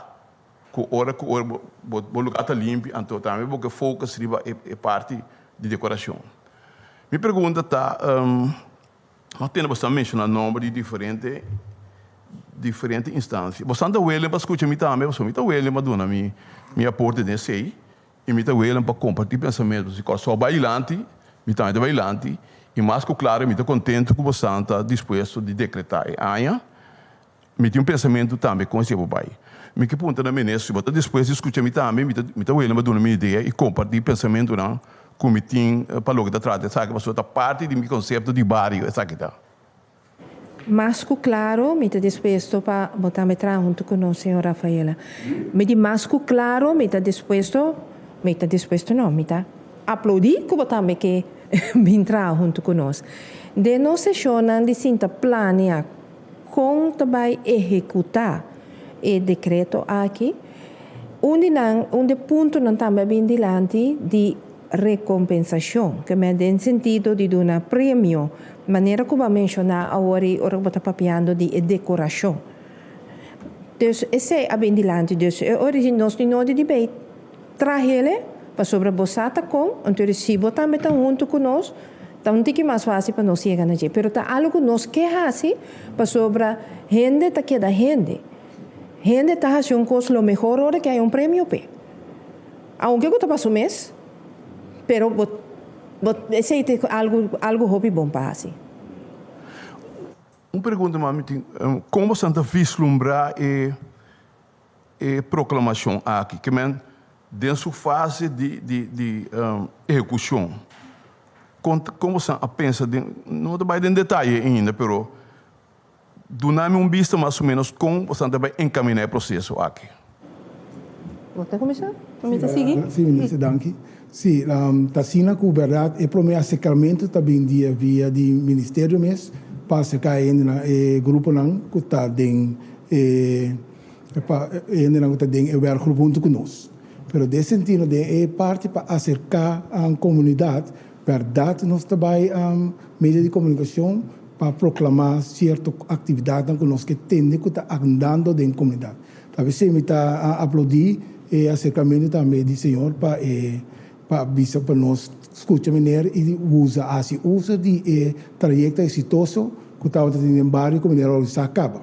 ku ora ku ora bo bo lugá ta limpi anto tambe bo ke focus riba e parti di dekorashon. Mi pregunta ta, nos tende boso ta menshoná nomber di diferente diferente instansia. Boso ta welen pa skucha mi tambe? Pasobra mi ta welen pa duna mi mi aporte den esei i mi ta welen pa kompartí pensamentu. Si Kòrsou bai dilanti, mi tambe ta bai dilanti i mas ku klaro mi ta kontentu ku boso ta dispuesto di dekretá e aña. Mi tin un pensamentu tambe kon esei por bai. Mi ke puntra na minister si bo ta dispuesto di skucha mi tambe, mi ta mi ta welen pa duna mi idea i kompartí pensamentunan ku mi tin pa loke ta trata esaki pasobra ta parti di mi konsepto di bario esaki ta. Mas ku klaro mi ta dispuesto pa bo tambe traha huntu ku nos, señor Rafaela. Mi di mas ku klaro mi ta dispuesto, mi ta dispuesto no, mi ta aplaudí ku bo tambe ke bin traha huntu ku nos. Den nos seshonnan di sinta plania Kon ta bai ehekutá e dekreto aki? Un di nan, un di e puntonan tambe a bin dilanti di rekompensashon, ke men den sentido di duna premio, manera ku bo a menshoná awor ei ora ku bo ta papiando di e dekorashon. Dus esei a bin dilanti. Dus e ora di nos tin nodi di bei trahele, pasobra bo sa ta kon, anto si bo tambe ta huntu ku nos, Ta un tiki mas fácil pa nos yega na dje, pero ta algu ku nos ke hasi pasobra hende ta keda hende. Hende ta hasi un kos lo mehor ora ke hay un premio p'e. Aunke ku ta pa su mes, pero bo bo esei ta algu algu hopi bon pa hasi. Un pregunta mas mi tin, kon boso ta vislumbrá e E proklamashon aki ke men den su fase di di di ehekushon. Kon kon boso a pensa den, no ta bai den detaye ainda, pero duna mi un bista mas o menos kon boso ta bai enkaminá e proseso aki. Bo ta kuminsá? O mi ta sigui? Si, minister, danki. Si, ta asina ku bèrdat e promé aserkamentu ta bin di e via di ministerio mes pa aserká e hendenan, e gruponan ku ta den e pa e hendenan ku ta den e werkgroep huntu ku nos. Pero den sentido den e parti pa aserká komunidat, bèrdat nos ta bai medio di komunikashon pa proklamá sierto aktividatnan ku nos ke tende ku ta andando den komunidat. Ta p'esei mi ta aplaudí e aserkamentu tambe di señor pa e pa bisa pa nos skucha meneer i usa hasi uso di e trayekto eksitoso ku tabata tin den bario ku meneer a organisá kaba.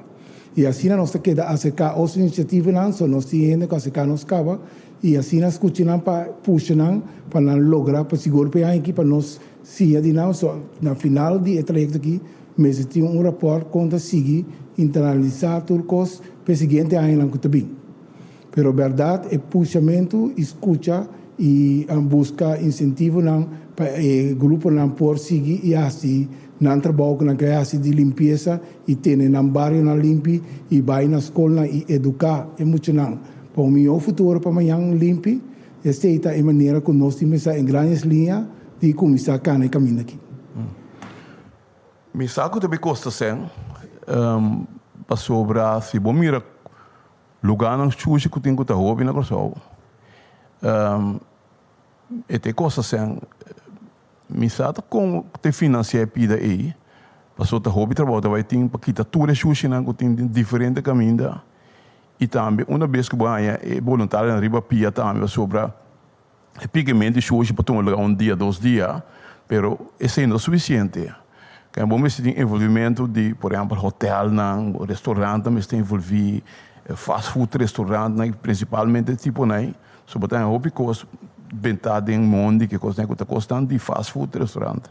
I asina nos ta keda aserká otro inisiativanan, so nos tin hende ku aserká nos kaba i asina skucha nan pa pusha nan pa nan logra pa sigur pa e aña aki pa nos siña di nan. So na final di e trayekto aki mester tin un rapòrt kon ta sigui internalisá tur kos pa e siguiente añanan ku ta bin. Pero bèrdat e pushamentu i skucha i buska insentivonan pa e gruponan por sigui i hasi nan trabou ku nan ke hasi di limpiesa i tene nan barionan limpi i bai na skolnan i eduká e muchanan pa un mihó futuro pa mañan limpi, esei ta e manera ku nos tin pensá en grandes liña di kuminsá kana e kaminda aki. Mi sa ku ta bai kosta sèn pasobra si bo mira Lugánan shushi ku tin ku ta hopi na Kòrsou. E ta e kos asen, mi sa ta kon ta e finansiá e pida ei, pasobra ta hopi trabou ta bai tin pa kita tur e shushinan ku tin den diferente kaminda i tambe una bes ku bo haña e boluntarionan riba pia tambe pasobra E pikement di shushi por tuma lugar un dia, dos dia, pero esei no ta sufisiente. Kende bo mester tin envolvimentu di, por ehempel, hotelnan, restaurantnan mester envolví, fast food restaurantnan, prinsipalmente e tiponan ei. So bo ta haña hopi kos bentá den mondi, ki kosnan ku ta kosnan di fast food restaurant.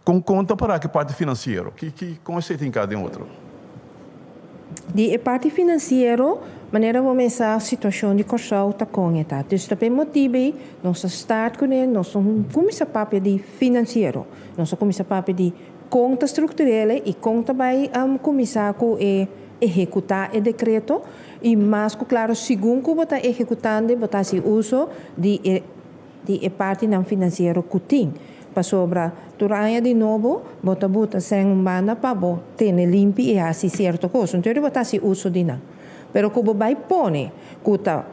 Kon kon ta pará ku e parti finansiero? Ki ki kon esei ta hinká den otro? Di e parti finansiero, manera bo mesa situashon di Kòrsou ta kon e ta. Dus ta p'e motibu ei nos a start kuné, nos no kuminsá papia di finansiero. Nos a kuminsá papia di kon ta struktur'el i kon ta bai kuminsá ku e ehekutá e dekreto. I mas ku klaro segun ku bo ta ehekutando bo ta hasi uso di e di e partinan finansiero ku tin. Pasobra tur aña di nobo bo ta buta sèn un banda pa bo tene limpi i hasi sierto kos. Entonces bo ta hasi uso di nan. Pero ku bo bai pone ku ta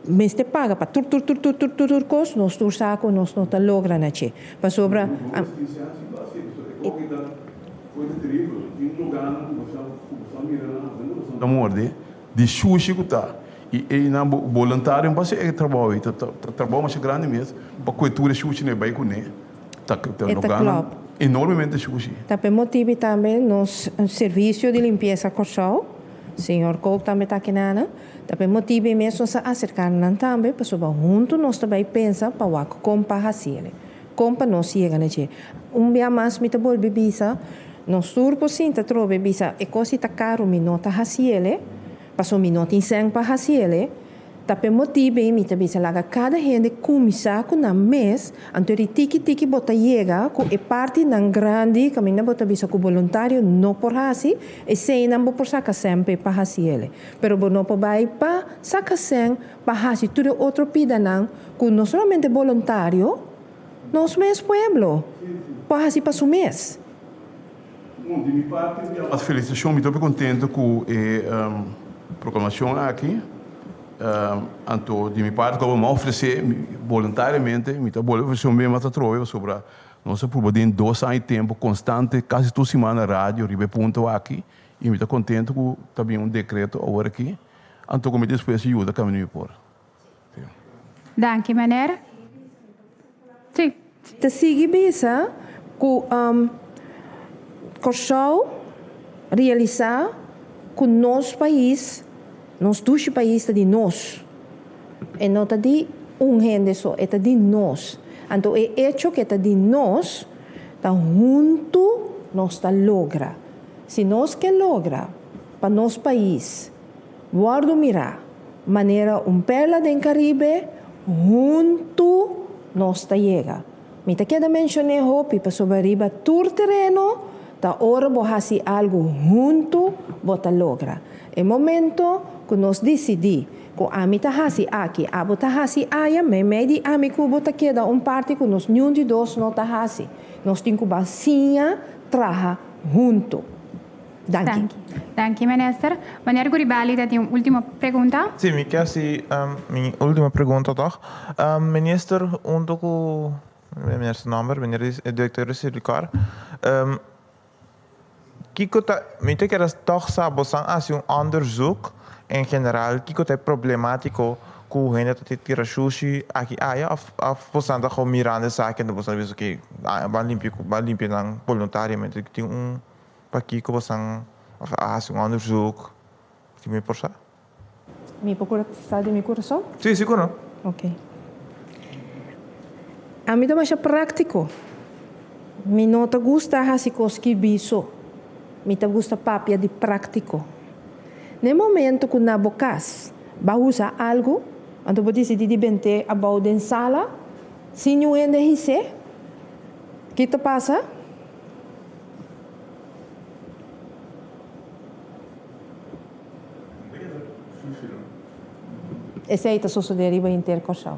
mester paga pa tur tur tur tur tur tur tur kos, nos tur sa ku nos no ta logra na dje. Pasobra. Ta morde di shushi ku ta i einan bo boluntario pa hasi e trabou ei ta trabou masha grandi mes pa kue tur e shushi nan e bai kuné ta logra enormemente shushi. Ta p'e motibu tambe nos servisio di limpiesa Kòrsou, señor Kook tambe ta akinana, ta p'e motibu ei mes nos a aserká nan tambe pasobra huntu nos ta bai pensa pa wak kon pa hasi el. Kon pa nos yega na dje. Un bia mas mi ta bolbe bisa, nos tur por sinta trobe bisa e kos si ta karu mi no ta hasiele, paso mi no tin sèn pa hasiele, ta p'e motibu ei mi ta bisa laga kada hende kuminsá ku nan mes, anto di tiki tiki bo ta yega ku e partinan grandi kaminda bo ta bisa ku boluntario no por hasi, eseinan bo por saka sèn p'e pa hasiele. Pero bo no por bai pa saka sèn pa hasi tur e otro pidanan ku no solamente boluntario, nos mes pueblo por hasi pa su mes. Bon, di mi parti mi a felicitacion, mi ta hopi contento cu e proclamacion aki. Anto di mi parti como mi a ofrece boluntariamente, mi ta bolbe ofrece un bes mas atrobe pasobra nos a purba den dos aña y tempo constante casi tur siman na radio riba e punto aki y mi ta contento cu ta bin un decreto awor aki anto cu mi despues yuda caminda mi por. Danki meneer. Si. Ta sigui bisa ku Kòrsou realisá ku nos pais, nos dushi pais ta di nos. E no ta di un hende so, e ta di nos. Anto e echo ku e ta di nos, ta huntu nos ta logra. Si nos ke logra pa nos pais Wòrdu mirá manera un perla den Karibe, huntu nos ta yega. Mi ta keda menshon'é hopi pasobra riba tur tereno ta ora bo hasi algu huntu bo ta logra. E momento ku nos disidí ku ami ta hasi aki, abo ta hasi aya, meimei di ami ku bo ta keda un parti ku nos niun di dos no ta hasi. Nos tin ku ban siña traha huntu. Danki. Danki. Danki minister. Meneer Guribali ta tin un ultimo pregunta. Sí, mi ke hasi mi ultimo pregunta tòg. Minister hunto ku meneer su nòmber, meneer e direktor di Sirlicor, kiko ta, mi ta kere tòg sa bosan hasi un onderzoek en general kiko ta e problemátiko ku hende ta tira shushi aki aya òf òf bosan ta gou mirando esaki anto bosan ta bisa oke ban limpia ban limpia nan boluntariamente tin un Pakiko bosan a hasi un onderzoek? Si mi por sa. Mi por sa di mi kurason? Si, sigur no. Ok. Ami ta masha práktiko. Mi no ta gusta hasi kos skirbi so. Mi ta gusta papia di práktiko. Na e momento ku na bo kas bo a usa algu, anto bo disidí di bent'é abou den sala sin niun hende his'é, ki ta pasa? Esei ta sosodé riba henter Kòrsou.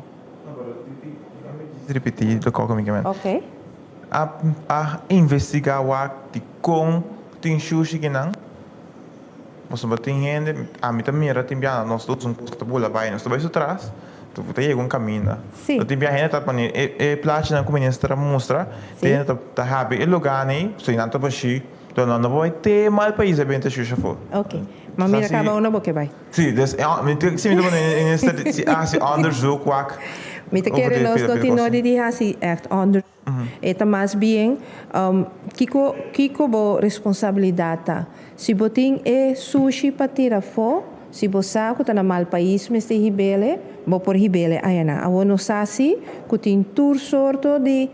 Ripití loke ku mi ke men. Ok. A a investigá wak dikon tin shushi kinan? Pasobra tin hende, ami ta mira tin biaha nos ta usa un kos ku ta bula bai, nos ta bai su tras, ta yega un kaminda. Sí. Tin biaha hende ta pone e e plachinan ku minister a mustra, Sí. tin hende ta ta habi e lugánan, so nan ta bashí, pero nan no por bai te mal pais a benta shusha afó. Ok. Ma mira kaba unda bo ke bai. Sí, des mi ta si mi ta pone minister si a hasi onderzoek wak Mi ta over kere di nos pida no pida tin kos. nodi di hasi ègt onderzoek. E ta mas bien kiko kiko bo responsabilidat ta. Si bo tin e sushi pa tira afó, si bo sa ku ta na mal pais mester hib'ele, bo por hib'ele ayanan. Awor nos sa si ku tin tur sorto di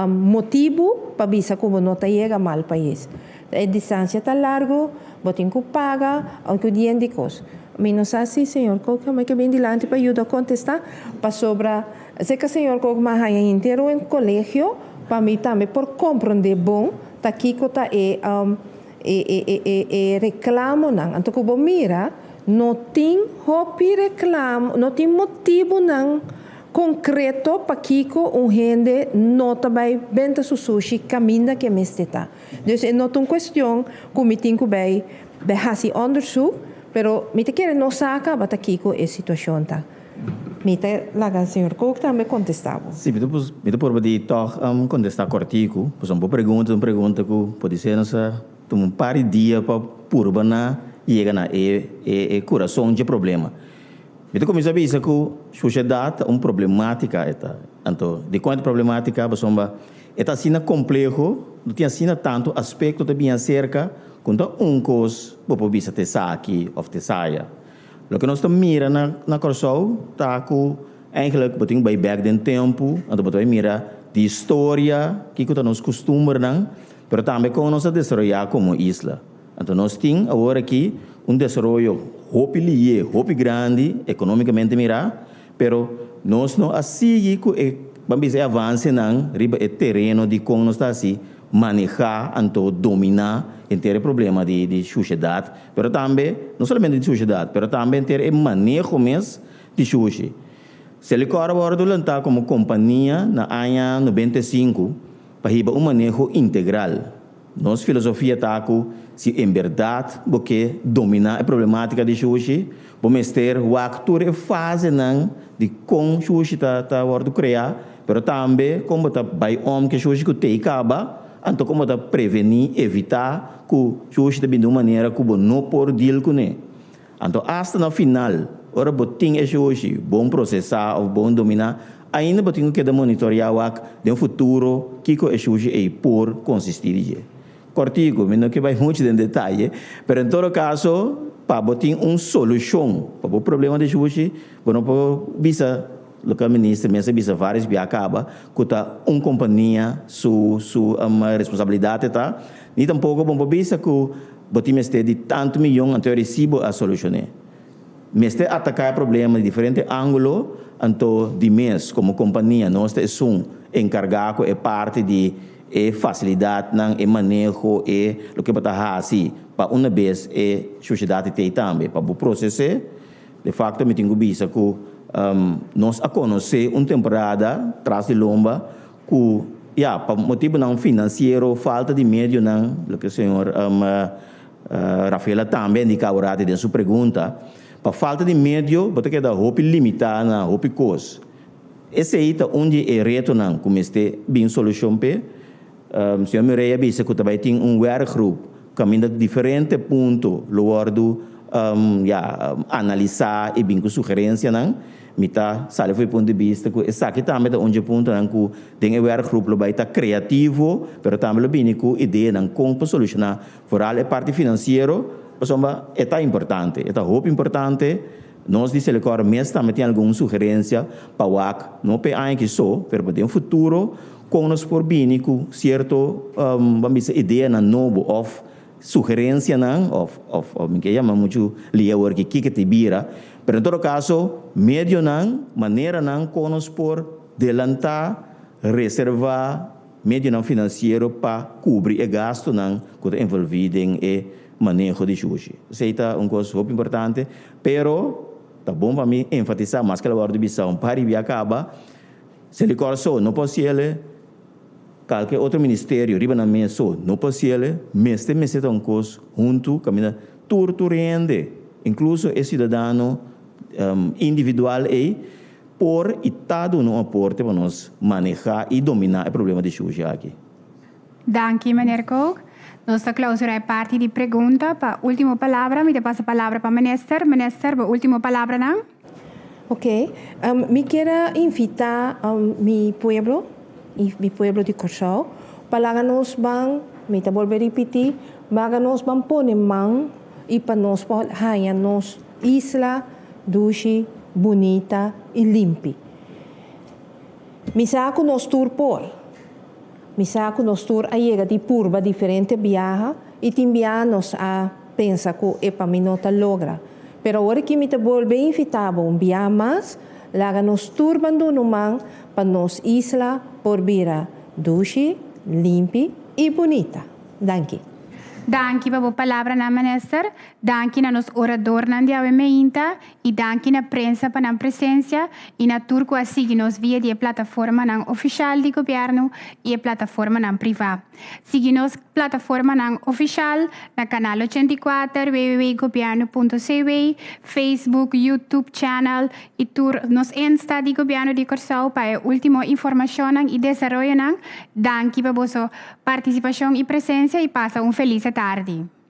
motibu pa bisa ku bo no ta yega mal pais. E distansia ta largu, bo tin ku paga, òf ku dien di kos. Mi no sa si señor Kook a ke bin dilanti pa yuda kontestá, pasobra Seka señor Kook m'a haña henter un colegio pa mi tambe por comprende bon ta kico ta e e e reclamonan. Anto cu bo mira no tin hopi reclamo, no tin motibonan. konkreto pakiko un hende no ta bai benta su sushi kaminda ku e mester ta. Dus e no ta un kuestion ku mi tin ku bai bai hasi onderzoek, pero mi ta kere nos sa kaba ta kiko e situashon ta. Mi ta laga señor Kook tambe kontestá bo. Sí, mi ta mi ta purba di tòg kontestá kòrtiku, pasobra bo pregunta ta un pregunta ku podisé nos a tuma un par di dia pa purba na yega na e e kurason dje problema. Mi ta kuminsá bisa ku shushedat ta un problematika e ta. Anto, dikon e ta problematika? Pasobra e ta asina kompleho, no tin asina tantu aspekto ta bin aserka ku no ta un kos bo por bisa ta esaki òf ta esaya. Loke nos ta mira na na Kòrsou ta ku eigenlijk bo tin ku bai bèk den tempu, anto bo ta bai mira di historia, kiko ta nos kustumbernan, pero tambe kon nos a desaroyá komo isla. Anto nos tin awor aki un desaroyo hopi lié, hopi grandi ekonómikamente mirá, pero nos no a sigui ku e, ban bisa e avansenan riba e tereno di kon nos ta hasi manehá anto dominá henter e problema di di shushedat, pero tambe no solamente di shushedat, pero tambe henter e maneho mes di shushi. Selikor a wòrdu lantá komo kompania na aña 95 pa hiba un maneho integral. Nos filosofia ta ku si en bèrdat bo ke dominá e problematika di shushi, bo mester wak tur e fasenan di kon shushi ta ta wòrdu kreá, pero tambe kon bo ta bai om ku e shushi ku tei kaba, anto kon bo ta prevení, evitá ku shushi ta bini di un manera ku bo no por deal kuné. Anto asta na final, ora bo tin e shushi bon prosesá òf bon dominá, ainda bo tin ku keda monitoriá wak den futuro kiko e shushi ei por konsistí di dje. Kòrtiku, mi no ke bai muchu den detaye, pero en todo kaso pa bo tin un solushon pa bo problema di shushi, bo no por bisa loke minister mes a bisa vários bia kaba, ku ta un kompania su su responsabilidat e ta, ni tampoko bo no por bisa ku Bo tin mester di tantu miyon anto e resibo a solucion'é. Mester ataca e problema di diferente angulo, anto di mes como compania nos ta esun encarga cu e parti di e facilidadnan, e maneho, e loke bo ta haci pa una bes e sociedad di tey tambe pa bo proces'é. De facto mi tin cu bisa cu nos a conoce un temporada tras di lomba Ku, ya, pa motibunan finansiero, falta di medionan, loke señor Rafaela tambe a indiká awor den su pregunta, pa falta di medio bo ta keda hopi limitá na hopi kos. Esei ta un di e retonan ku mester bin solushon p'e. Señor Murray a bisa ku ta bai tin un werkgroep kaminda diferente punto lo wòrdu, ya, analisá i bin ku sugerensianan. Mi ta sali for e punto di bista ku esaki tambe ta un dje puntonan ku den e werkgroep lo bai ta kreativo, pero tambe lo bini ku ideanan kon pa solushoná foral e parti finansiero, pasobra e ta importante, e ta hopi importante. Nos di Selikor mes tambe tin algun sugerensia pa wak, no pa e aña aki so, pero pa den futuro kon nos por bini ku sierto, ban bisa ideanan nobo òf sugerencianan of of of mi ke yama muchu lia awor ki kiko ta bira, pero en todo caso medionan, maneranan kon nos por delanta, reserva medionan financiero pa cubri e gastonan cu ta envolvi den e maneho di shushi. Esey ta un cos hopi importante, pero ta bon pa mi enfatisa, maske lo wordo bisa un par di bia caba, Selikor so no por haciele. Kalke otro ministerio riba nan mes so no por hasiel, mester mester ta un kos huntu kaminda tur tur hende, inkluso e siudadano individual ei, por i ta duna un aporte pa nos manehá i dominá e problema di shushi aki. Danki, meneer Kook. Nos ta klausurá e parti di pregunta. Pa último palabra mi ta pasa palabra pa minister. Minister, bo último palabranan? Ok, mi kier a invitá mi pueblo i mi pueblo di Kòrsou pa laga nos ban, mi ta bolbe ripití, laga nos ban pone man i pa nos por haña nos isla dushi, bunita i limpi. Mi sa ku nos tur por. Mi sa ku nos tur a yega di purba diferente biaha i tin biaha nos a pensa ku epa mi no ta logra. Pero awor aki mi ta bolbe invitá bo un biaha mas, laga nos tur ban duna un man pa nos isla por bira dushi, limpi i bunita. Danki. Danki pa bo palabranan Minister, danki na nos oradornan di awe meinta y danki na prensa pa nan presencia y na tur cu a sigui nos via di e plataformanan oficial di Gobierno y e plataformanan priva. Sigui nos plataformanan oficial na Canal 84, www.gobierno.cw, Facebook, YouTube channel y tur nos Insta di Gobierno di Corsou pa e ultimo informacionnan y desaroyonan. Danki pa boso participacion y presencia y pasa un feliz tardi.